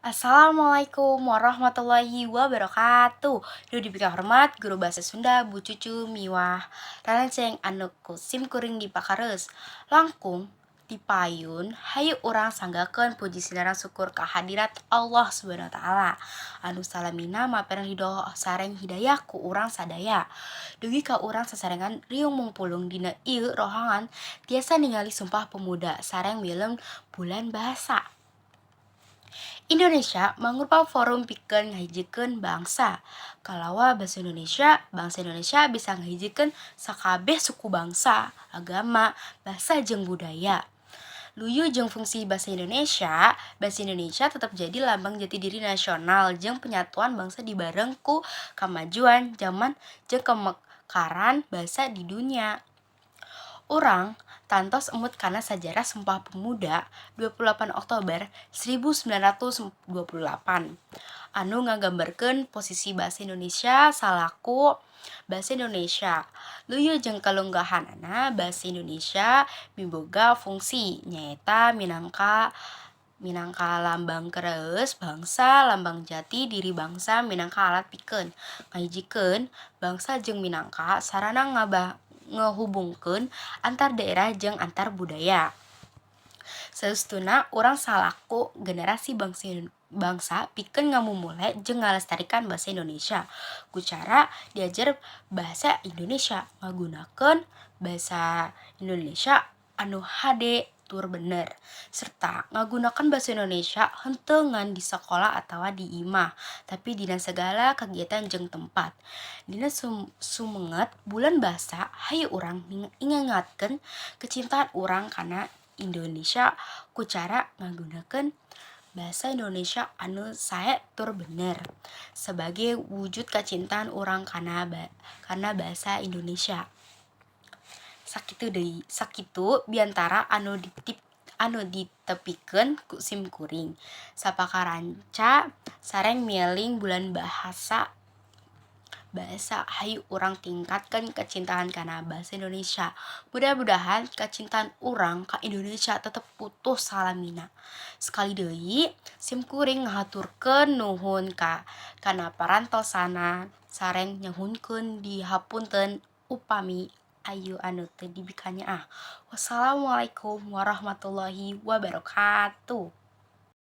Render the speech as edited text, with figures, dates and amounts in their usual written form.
Assalamualaikum warahmatullahi wabarakatuh. Duh dipikahormat guru bahasa Sunda Bu Cucu miwah rerenceng anu ku sim kuring dipakareus. Langkung tipayun hayu urang sanggakeun puji sareng syukur ka hadirat Allah Subhanahu wa Ta'ala anu salamina maperang ridho sareng hidayah ku urang sadaya. Dugi ka urang sasarengan riung mungpulung dina ieu rohangan tiasa ningali Sumpah Pemuda sareng milem bulan bahasa. Indonesia mangrupa forum pikeun ngahijikeun bangsa. Kalawa basa Indonesia, bangsa Indonesia bisa ngahijikeun sakabeh suku bangsa, agama, basa jeung budaya. Luyu jeung fungsi basa Indonesia tetep jadi lambang jati diri nasional jeung penyatuan bangsa dibareng ku kamajuan jaman jeung kemekaran basa di dunya. Urang tangtos emut kana sajarah Sumpah Pemuda 28 Oktober 1928 anu ngagambarkeun posisi basa Indonesia salaku basa Indonesia. Luyu jeung kalunggahanana, basa Indonesia miboga fungsi, nyaeta minangka minangka lambang kareueus bangsa, lambang jati diri bangsa, minangka alat pikeun ngahijikeun bangsa jeung minangka sarana ngahubungkeun antar daerah jeung antar budaya. Saestuna urang salaku generasi bangsa pikeun ngamumule jeung ngalestarikan basa Indonesia ku cara diajar bahasa Indonesia, ngagunakeun basa Indonesia anu hade tur bener, serta ngagunakeun basa Indonesia henteu ngan di sakola atawa di imah, tapi dina sagala kagiatan jeung tempat. Dina sumenget bulan bahasa, hayu urang ngingatkeun kecintaan urang kana Indonesia ku cara ngagunakeun basa Indonesia anu sae tur bener sebagai wujud kacintaan urang kana basa Indonesia. Sakitu deui, sakitu biantara anu ditepikeun ku sim kuring. Sapakaranca sareng mieling bulan bahasa bahasa, hayu urang tingkatkeun kecintaan kana basa Indonesia. Mudah-mudahan kacintaan urang ka Indonesia tetep utuh salamina. Sakali deui sim kuring ngahaturkeun nuhun kana parantosanna sareng nyuhunkeun dihapunten upami aya anu teu dipikanyaah. Wassalamualaikum warahmatullahi wabarakatuh.